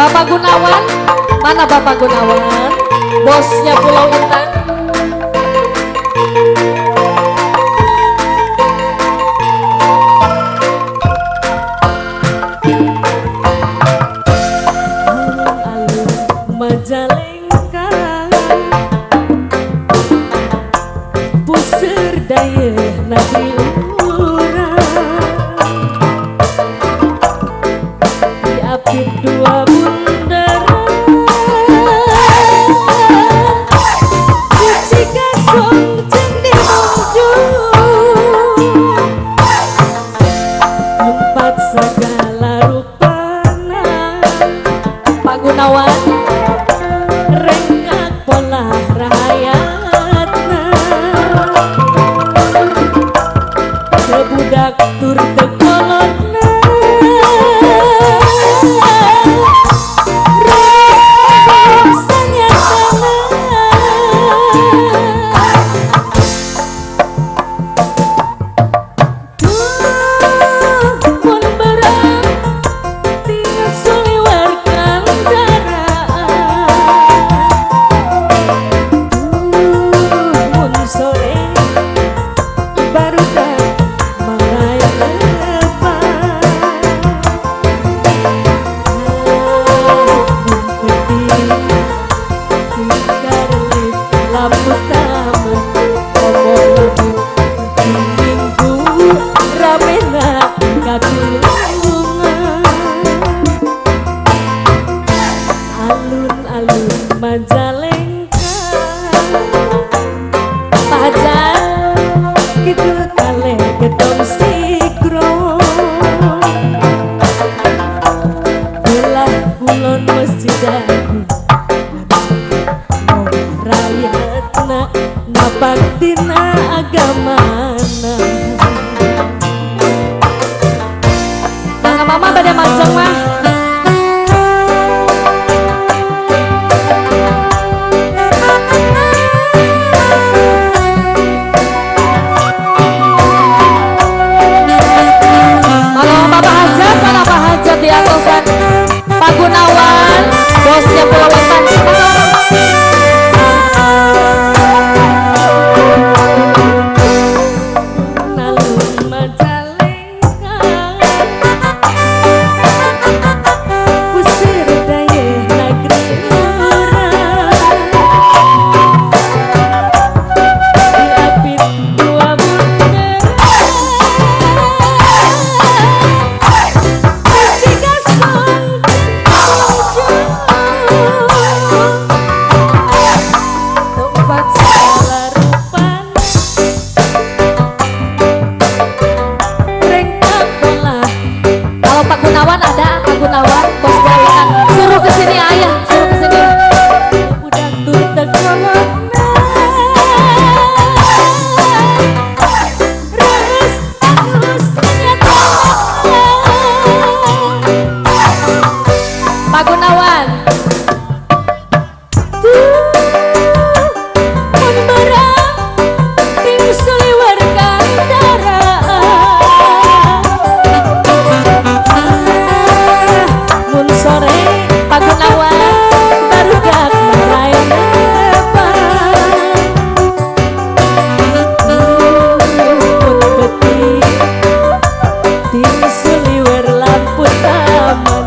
Bapak Gunawan, mana Bapak Gunawan? Bosnya Pulau Intan. Alun-alun Majalengka, puseur dayeuh negeri urang, diapit dua bundaran, Cikasung jeung di Munjung, tempat segala rupana. Pak Gunawan, rengkak pola rahayatna, teu budak tur teu kolotna, sanyatana. Tuh mun berang tinggal suliwer kendaraan, tuh mun sore barudak marae lepat, mun penting tingkarlip lampu taman, komo lamun penting minggu ramena katulungan. Alun-alun Majalengka, Pak Hajar, kidul kale gedong sigro, belah kulon Masjid Agung, rakyatna napak dina agamana. Mangga mama bade majeng mah. Mangga Bapak Hajat, mana Pak Hajat di atasan? Pak Gunawan, bosnya Pulau Intan. Alun Majalengka, puseur dayeuh negeri urang, diapit dua bundaran, Cikasung jeung tempat segala rupana, rengkak pola. Kalau Pak Gunawan ada, Pak Gunawan, bos Pulau Intan, suruh ke sini ayah, suruh ke sini. Budak tur teu kolotna, reus alus sanyatana. Pak Gunawan, tuh mun berang ting suliwer kendaraan, mun sore Pak Gunawan barudak marae lepat, mun peuting ting suliwer lampu taman,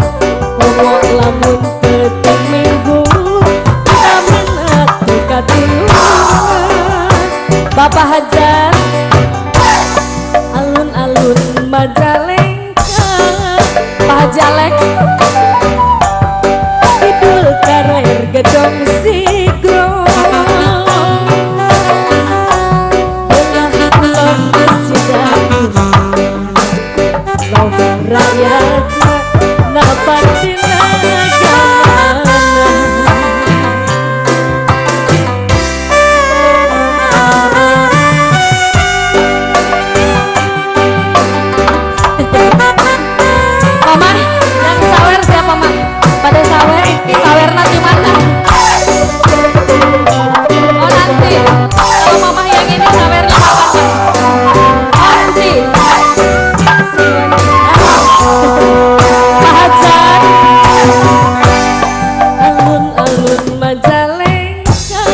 komo lamun peuting minggu ramena teu katulungan. Bapak Hajar, alun-alun Majalengka, Pak Haji Alex, kidul kaler gedong sigro, belah kulon Masjid Agung, loba rakyatna napatina agamana. Mama, yang sawer siapa mah? Pada sawer, sawer nanti mana? Oh nanti. Kalau mama yang ini sawernya kapan mah? Oh nanti. Pak Hajar. Alun-alun Majalengka,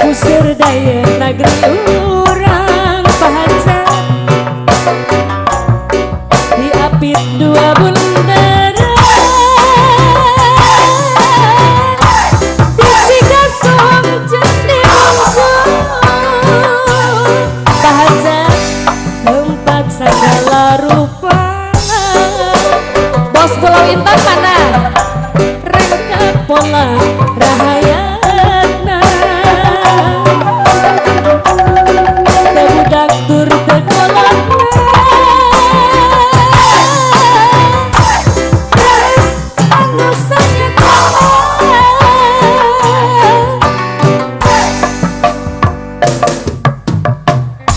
usir daya negeri urang Pak Hajar. Diapit dua bundaran, di Cigasong jeung di Bungkul. Pak Hajar tempat segala rupa. Bos Pulau Intan mana? Rengkak pola rahayana, teu budak tur teu kolotna. Res anu sanyatana.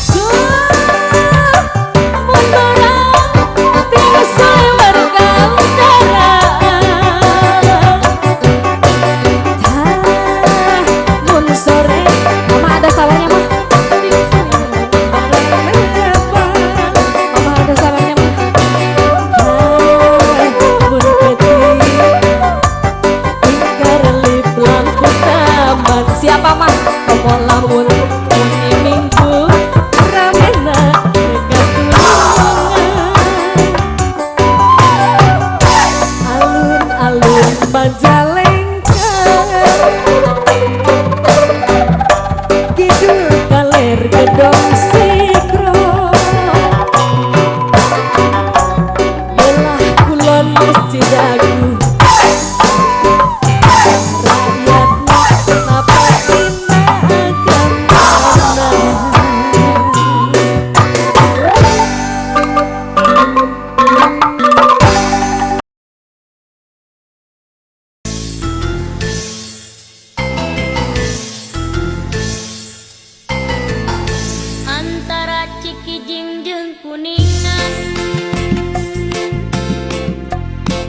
Duh, mun dorang tinusuliwer ka udara. Tah, mun sore Mama ada sawernya mah? Mama ada sawernya mah? Mun peuting tingkarelip lampu taman. Siapa mah? Komo lamun wengi minggu ramena teu katulungan. Alun-alun Majalengka, kidul kaler Gedong Sikro, belah kulon Masjid Agung. Rakyatna napatina agamana. Antara Cikijing jeung Kuningan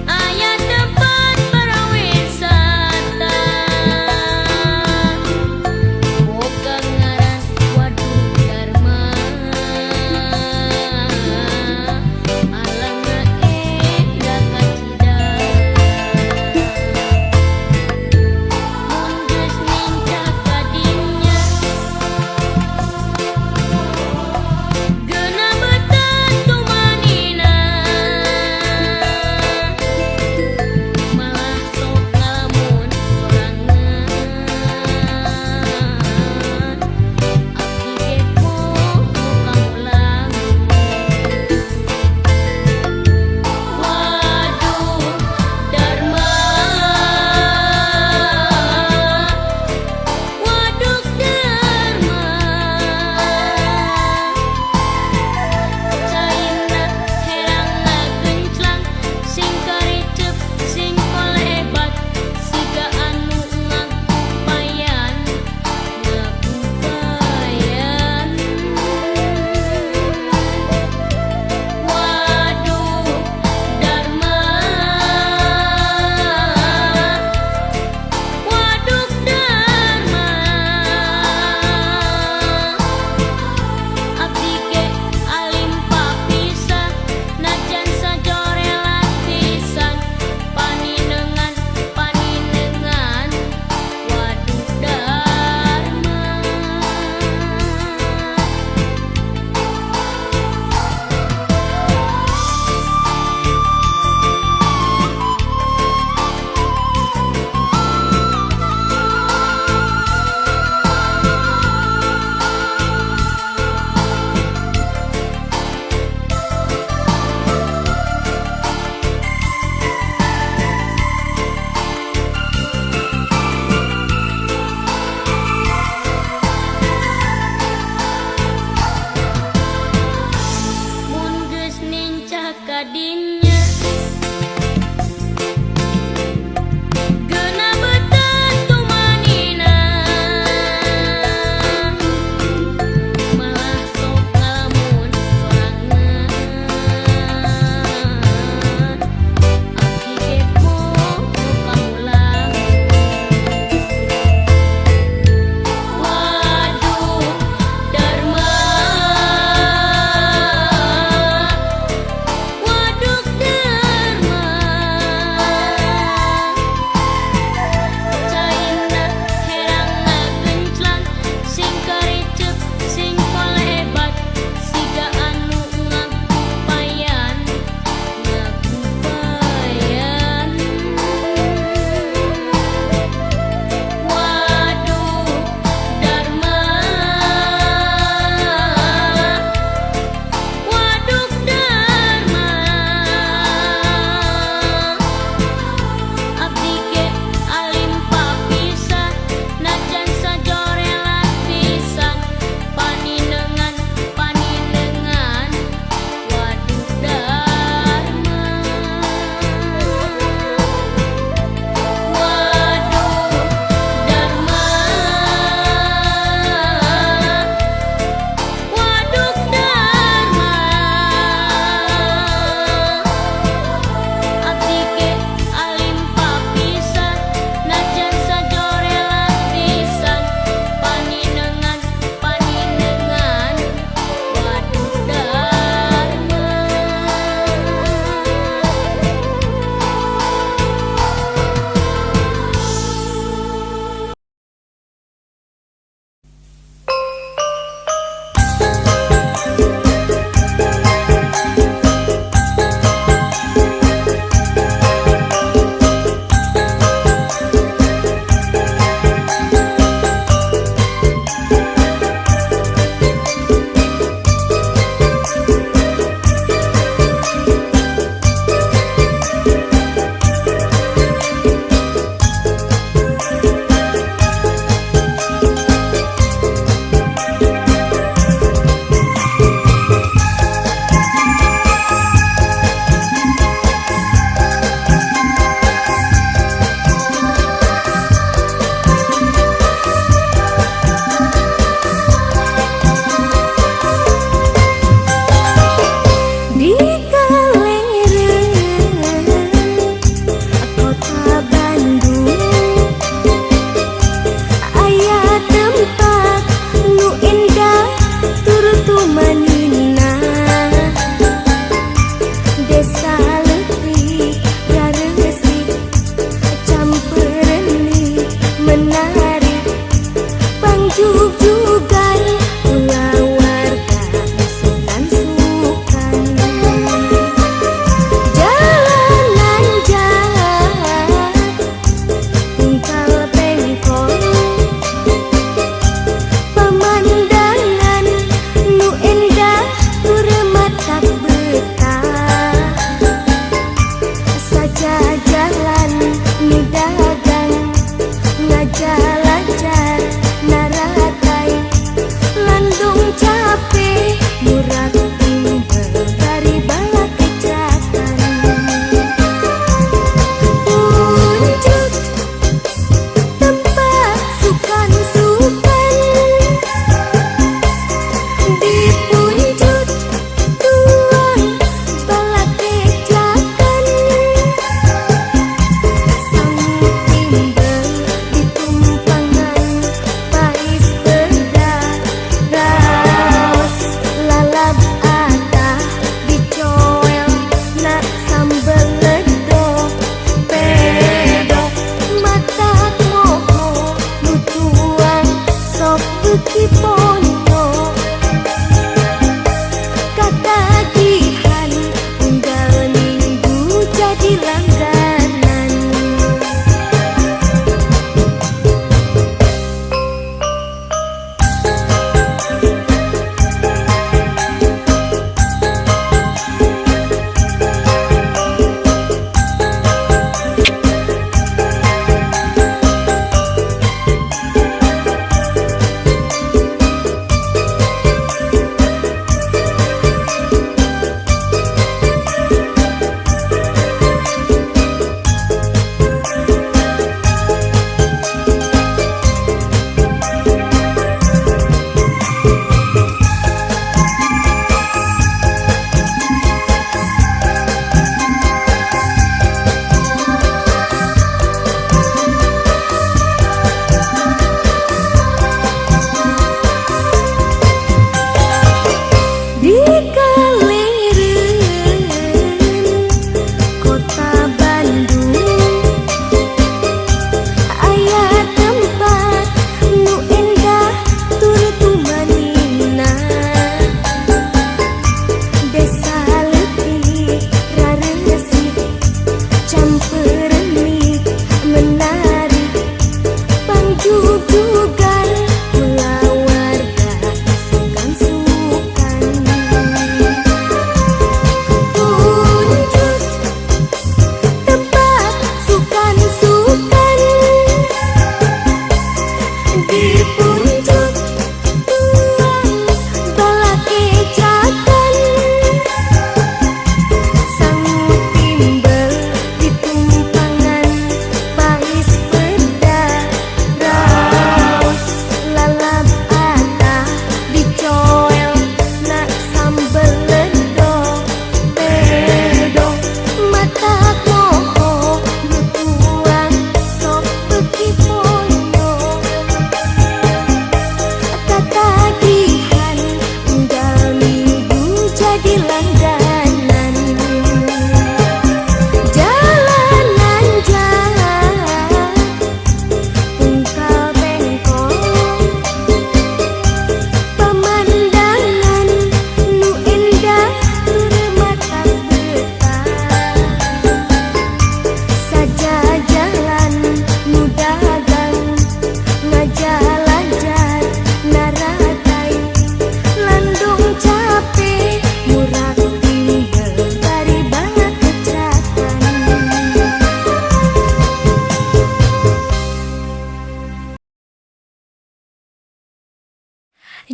aya tempat pariwisata, boga ngaran Waduk Darma, alamna endah kacida. Mun geus nincak ka dinya, geuna betah. Kadinya Geuna beuteung tumanina, malah sok ngalamun sorangan. Abdi ge poho kamulang. Waduh Darma, waduh.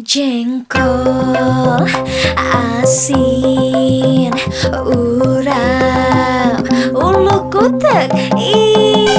Jengkol asin urap ulu kutek ih.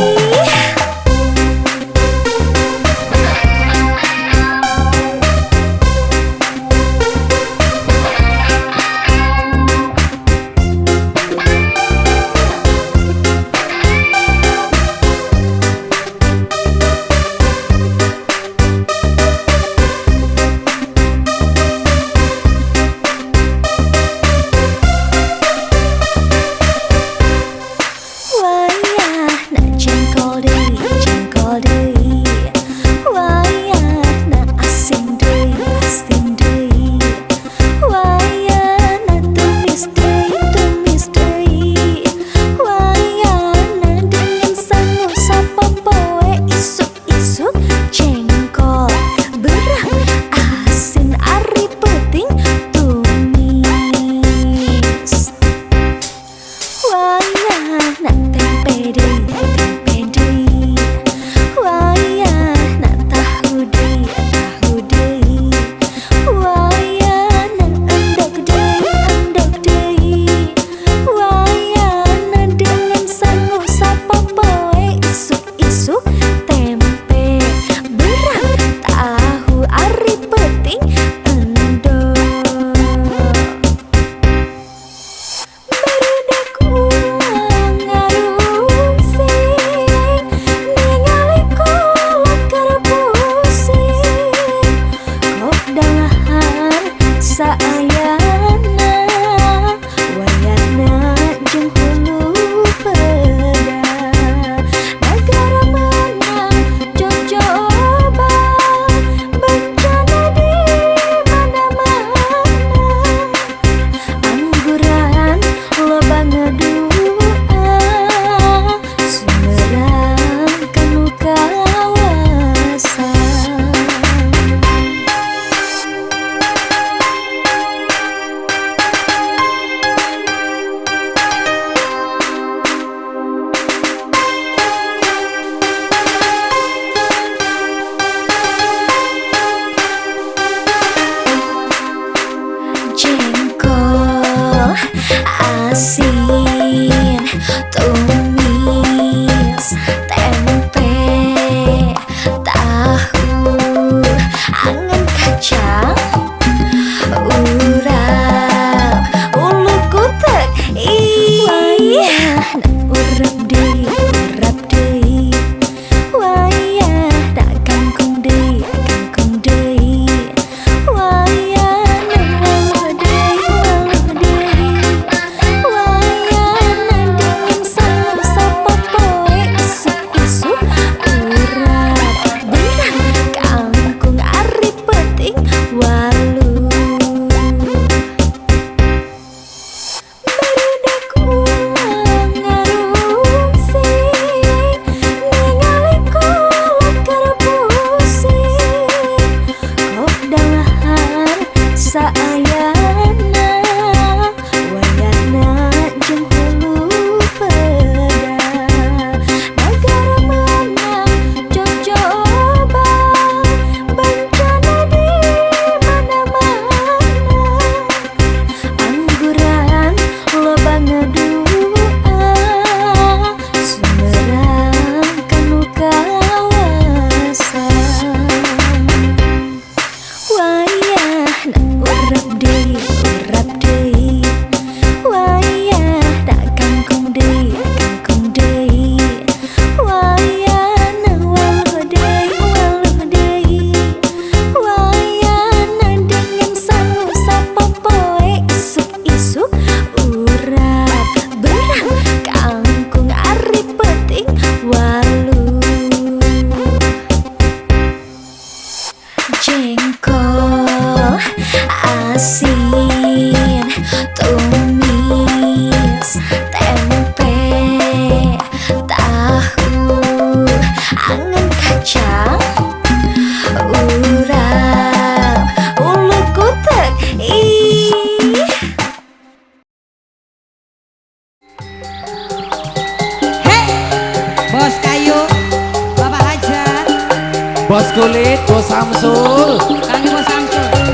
Wayahna jengkol deui, wayahna asin deui, wayahna tumis deui, wayahna dengan sangu sapopoe isuk-isuk jengkol berang asin ari peuting tumis. Wayahna tempe deui, wayahna tahu deui, wayahna endog deui, wayahna dengan sangu sapopoe isuk-isuk tempe berang tahu ari peuting endog. Barudak ulang ngarungsing, ningali kolot keur pusing, kok dahar saayana, wayahna jeung hulu peda. Nagara menang cocoba, bencana di mana-mana, angguran loba ngadua, sumerang kanu kawasa. Jengkol asin tumis tempe tahu angan kacang urap ulu kutek ih. Wayahna urap deui, wayahna kangkung deui, wayahna waluh deui, wayahna dengan sangu sapopoe isuk-isuk urap berang kangkung ari peuting walu. Barudak ulang ngarungsing, ningali kolot keur pusing, kok dahar saayana, wayahna jeung hulu peda. Nagara menang cocoba, bencana di mana-mana, angguran loba ngadua, sumerang kanu kawasa. Wayahna urap deui, wayahna kangkung deui, wayahna waluh deui, wayahna dengan sangu sapopoe isuk-isuk urap berang kangkung ari peuting walu. Jengkol asin tumis tempe tahu angan kacang urap ulu kutek ih. Hei, bos kayu, Bapak Hajar, Bos kulit, bos Samsul. kami bos Samsul.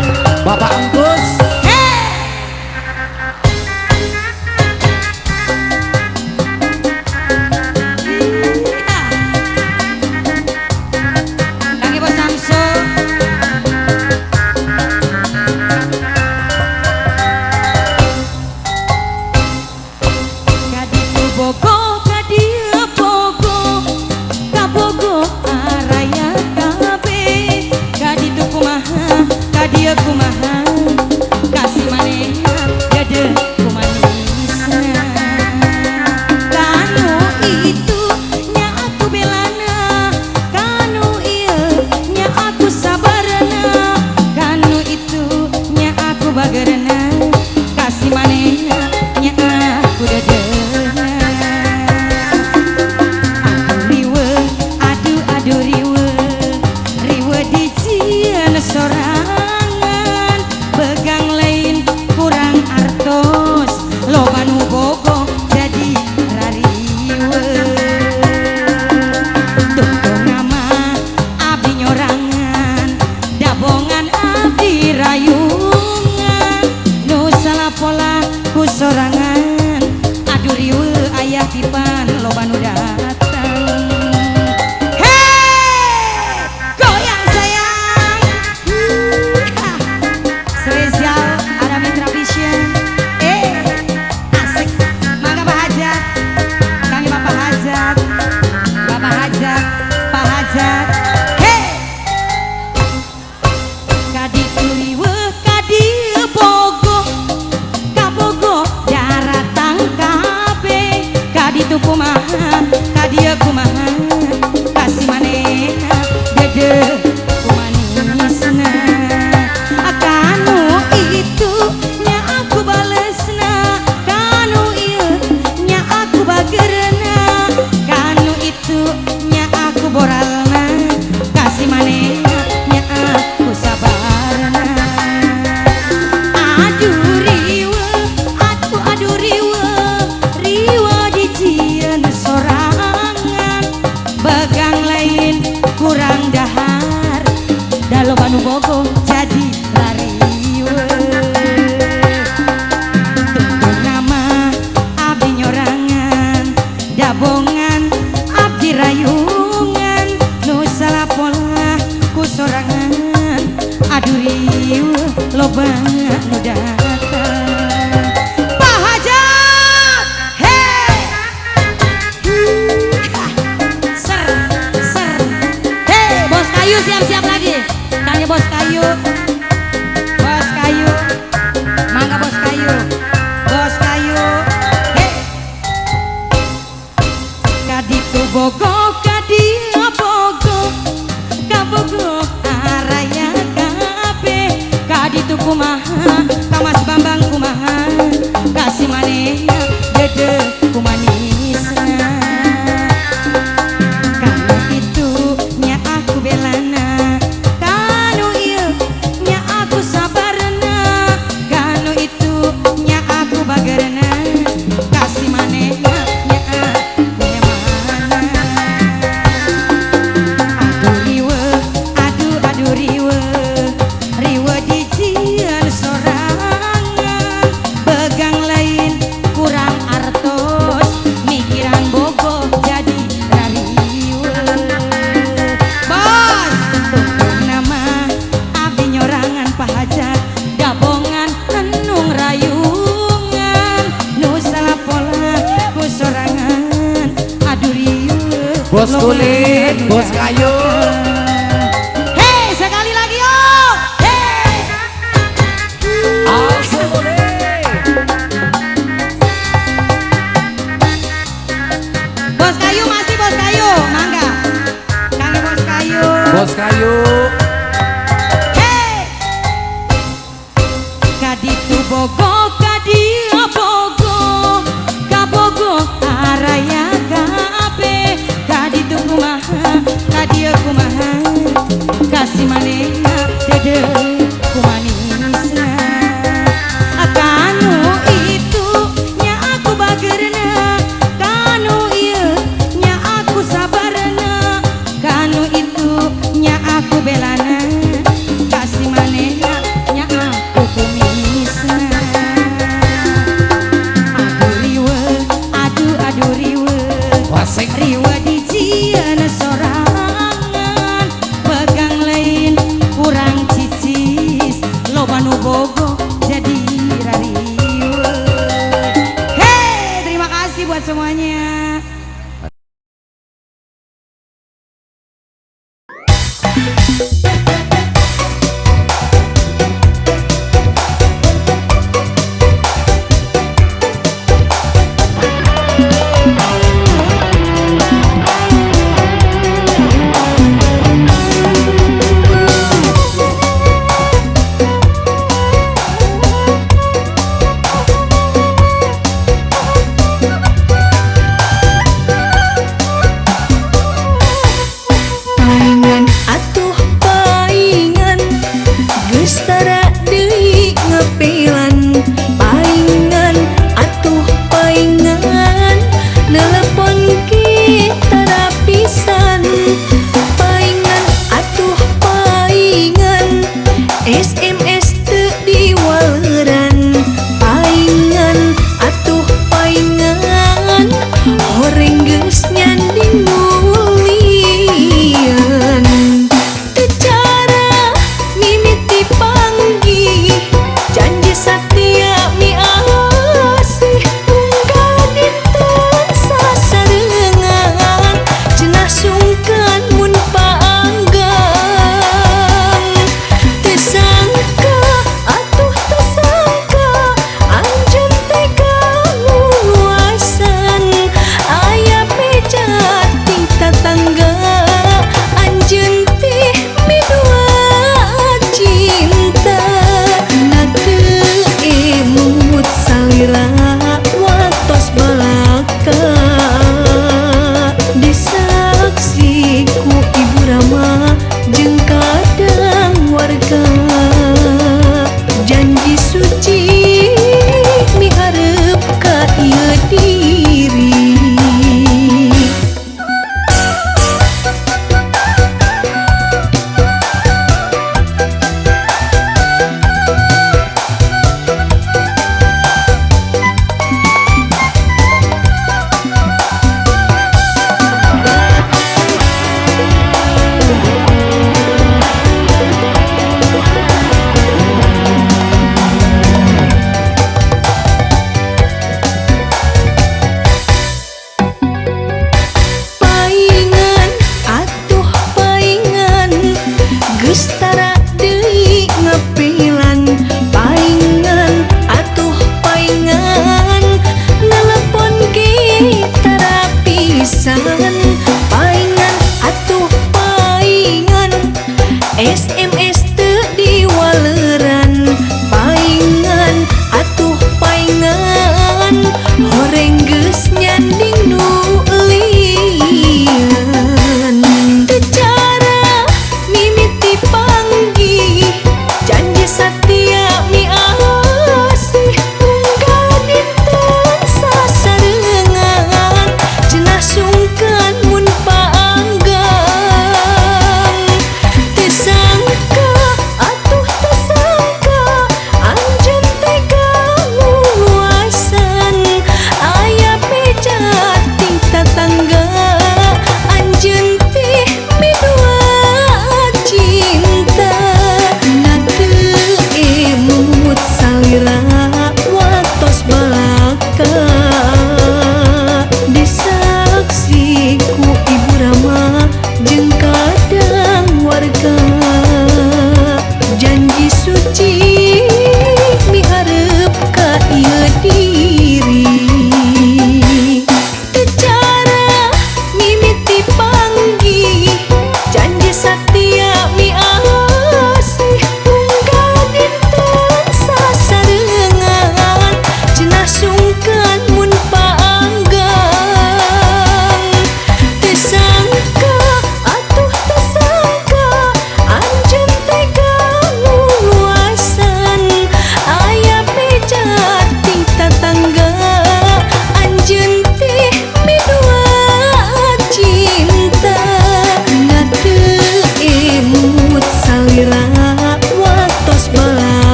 Bos kayu. Hey. Kaditu bogo kadia bogo kabogo araya kabeh kaditu kumaha ka Mas Bambang kumaha kasih manehna dede kumanisna kanu itu nya aku belana kanu ieu nya aku sabarna kanu itu nya aku bagerna kasih manehna nya aku hemana aduh riweuh aduh aduh riweuh riweuh dijieun sorangan begang lain kurang artos mikiran bogoh jadi rariweuh bos tuh nama abdi nyorangan pahajat dabongan renung rayungan nu salah pola ku sorangan aduh riweuh Bos kulit, bos kayu. Hei, sekali lagi yo. Hei. Asole. Bos kayu masih bos kayu, mangga. Kangge bos kayu. Bos kayu. Hei. Kaditu bogo kadia bogo kabogo araya kabeh kaditu kumaha kadia kumaha kasih manehna dede kumanisna kanu itu nya aku bagerna kanu ieu nya aku sabarna kanu itu nya aku belana kasih manehna nya aku kumisna aduh riweuh aduh aduh riweuh Wasik. riweuh dijieun sorangan pegang lain kurang cicis loba nu bogo jadi rariweuh. Hei, terima kasih buat semuanya.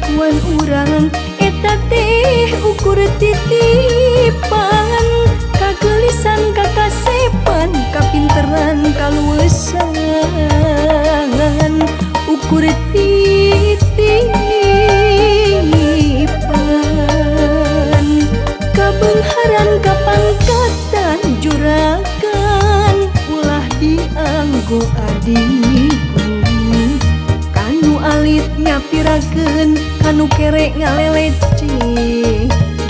akuan urang eta teh ukur titipan kagelisan kakasepan kapinteran kaluesan ukur titipan kabeungharan kapangkatan juragan ulah dianggo adiku kanu alit nyapirakeun kanu kere ngalelece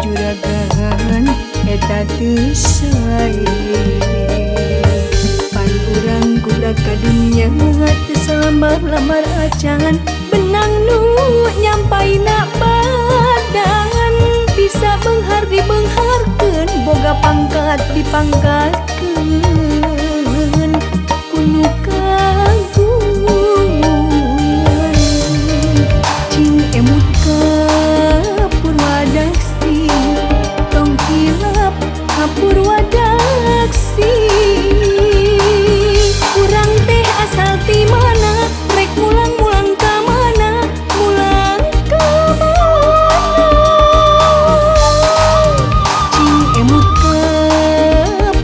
juragan eta teu sae pan urang gubrak ka dunya teu salamar-lamar acan benang nu nyampaina badan bisa beunghar dibeungharkeun boga pangkat dipangkatkeun kunu kagungan cing emut ka purwadaksi tong hilap ka purwadaksi urang teh asal ti mana rek mulang-mulang ka mana mulang ka mana cing emut ka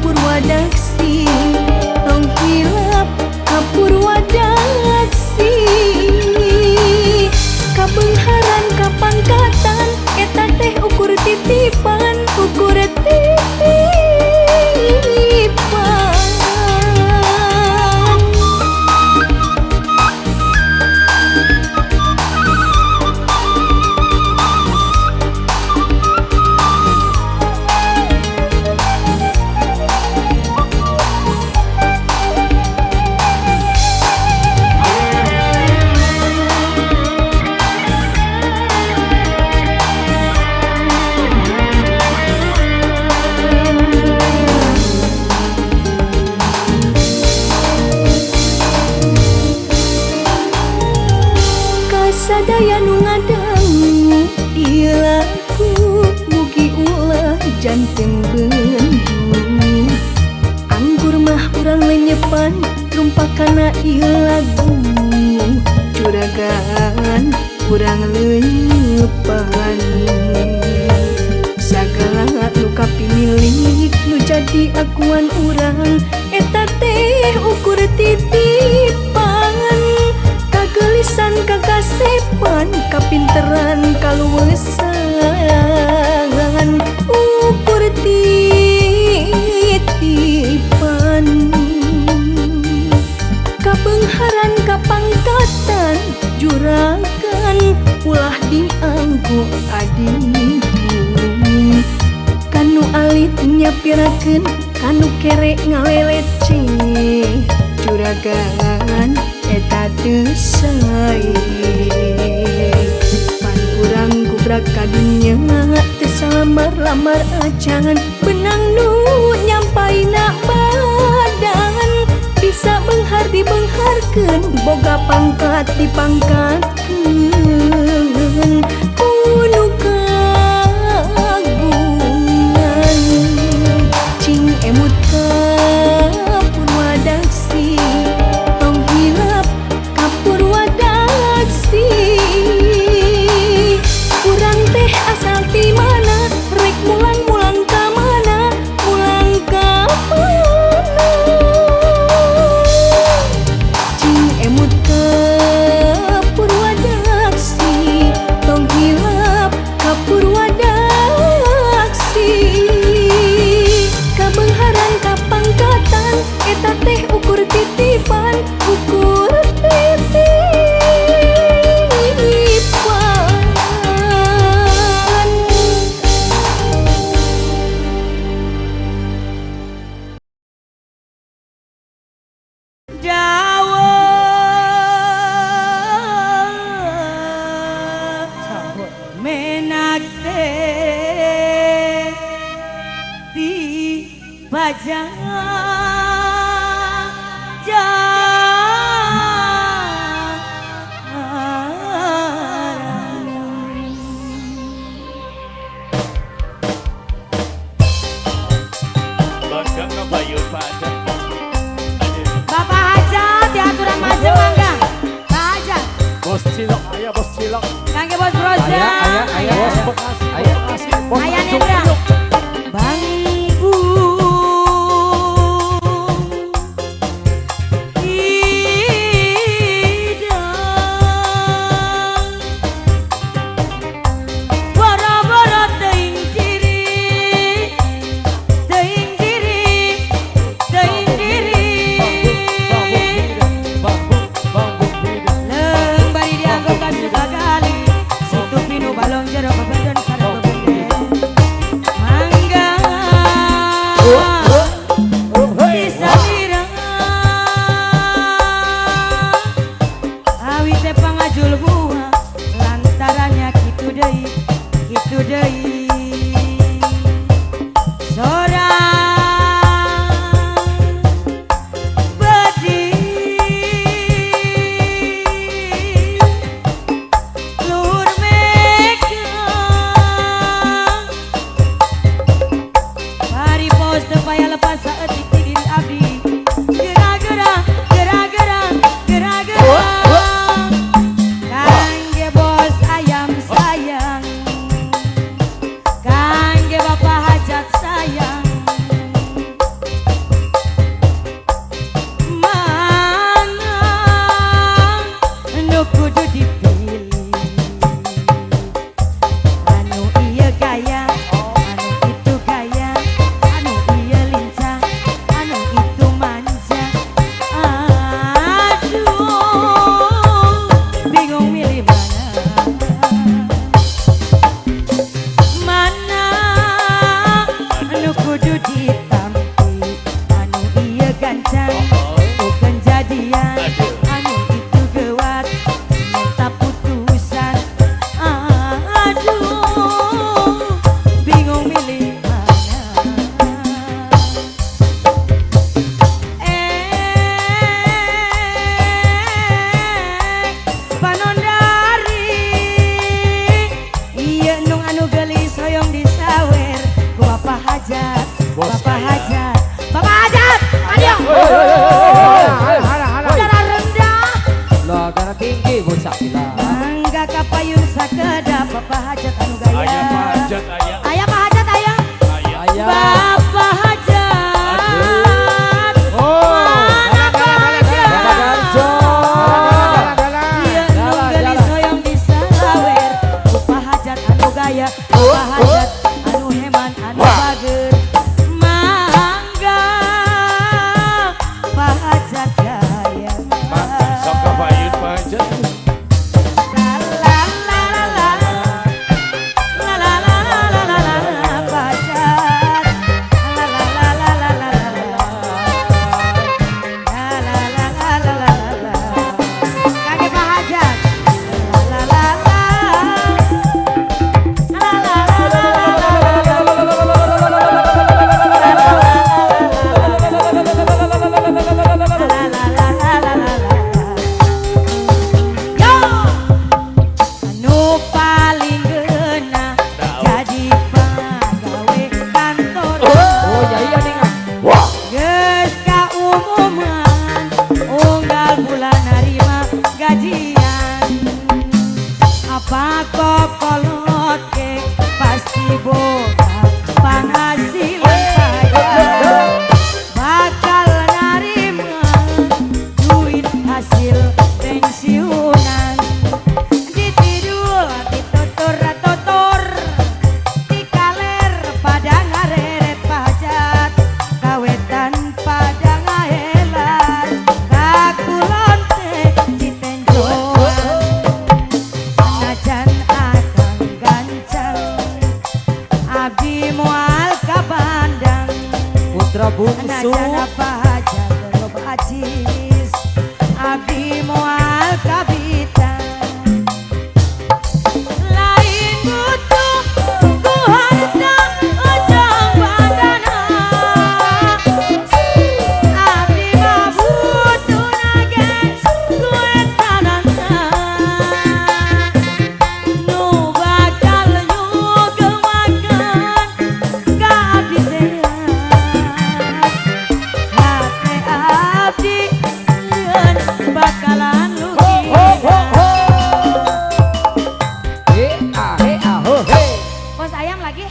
purwadaksi tong hilap ka purwadaksi kabeungharan kapangkatan eta teh ukur titipan ukur titipan. Kasadaya nu ngadangu ieu lagu mugi ulah janten bendu anggur mah urang lenyepan rumpakana ieu lagu juragan urang leunyepan sagala nu kapimilik nu jadi akuan urang eta teh ukur titipan kagelisan kakasepan kapinteran kaluwesan ukur titipan kabeungharan kapangkatan juragan ulah dianggo adiku kanu alit nyapirakeun kanu kere ngalelece juragan eta teu sae pan urang gubrak ka dunya teu salamar-lamar acan benang nu nyampaina badan bisa beunghar dibeungharkeun boga pangkat dipangkatkeun kunu kagungan cing emut ka purwadaksi tong hilap ka purwadaksi urang teh asal ti mana rek mulang-mulang ka mana mulang ka mana cing emut ka purwadaksi tong hilap ka purwadaksi kabeungharan kapangkatan eta teh ukur titipan ukur titipan. Dawuh menak teh di bajang Bagong kebayu pada. Bapak Hajat diaturan macem mangga. Pak Hajat, Bos cilok, ayo bos cilok. kangge Bos Brojo. Nendra. Aya, aya, Bos aya. Bekasi, Aya. Bos Bekasi, Bos Aya Tanjung Nendra. Priok. Bangbu hidang boro-boro teuing diri, teuing diri, teuing diri. Bambu, bambu, bambu. Leung bari dianggo ka Sukagali, situ pinu balong jero bebedon sareng bebende. Mangga bisa mireng awite pangajul buah lantarannya kitu deui, kitu deui. Sorang bedih luhur mega pari pos teu paya lepas saeutik ti diri abdi gera-gera gera-gera gera-gera kangge bos ayam sayang, kangge bapak hajat sayang. Mana nu kudu dipilih, anu ieu gaya, anu itu gaya, anu ieu lincah, anu itu manja. Aduh, bingung milih mana. Mana anu kudu ditampi, anu ieu gancang bukan jadian, anu itu gewat minta putusan. Aduh, bingung milih mana. Eh, panondari ieu nung anu geulis hoyong disawer ku Bapak Hajat. Bos Bapak kaya. Hajat, Bapak Hajat, ayo. Halo, halo. Darah rendah. Lah, darah tinggi bocah gila. Mangga kapayun sakedap Bapak Hajat anu gaya. Aya Pak Hajat, aya. Aya Pak Hajat, aya. Aya. Aya. Bapak Hajat. Oh, Mana Pak Hajat? Bapak Garjo. Ieu nu Jalan, geulis jalan. hoyong disawer ku Pak Hajat anu gaya, Pak Hajat anu heman anu bager. Mangga Pak Hajat gaya. Sok kapayun Pak Hajat. La la la la la la la la la la la la Pak Hajat. La la la la la la la la. La la la la la la la. Kage Pak Hajat. La la la la. La la la la la la la. La la la la la la la. Yo! Anu paling geunah jadi pagawe kantor. Oh, ya iya nih. Wah. Geus kaumuman unggal bulan narima gajian. Apa kokolot ge pasti boga penghasilan pajak. Bakal narima duit hasil pensiunan. Ditidur ditutur totor dikaler pada ngareret pajak kawetan pada ngahelar kakulon teh ditenjoan. Najan akang gancang abdi moal ka bandang. Putra bungsu. Najan apa hajat loba acis abdi moal kabitang. Lain butuh ku harta ujang bandana, abdi mah butuh nage ku etanana. Nu bakal nyugemakeun ka abdi teh. lagi.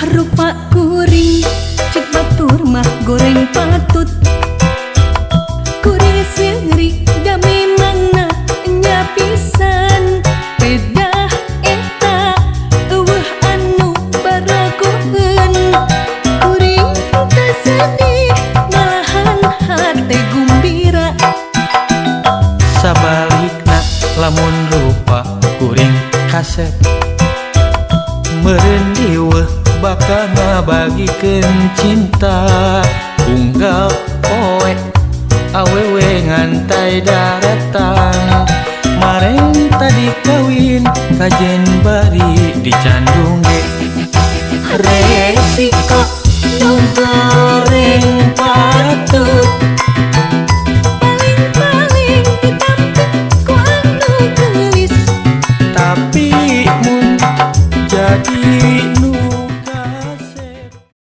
Rupa kuring cek batur mah goreng patut, kuring seuri da memangna nya pisan, pedah eta eueuh anu baragoeun, kuring teu sedih malahan hate gumbira. Sabalikna lamun rupa kuring kasep, meureun diweuh bakal ngabagikeun cinta. Unggal poe awewe ngantai daratang, mareng tadi kawin kajen bari dicandung ge resiko nu goreng patut. Paling-paling ditampik ku anu geulis, tapi mun jadi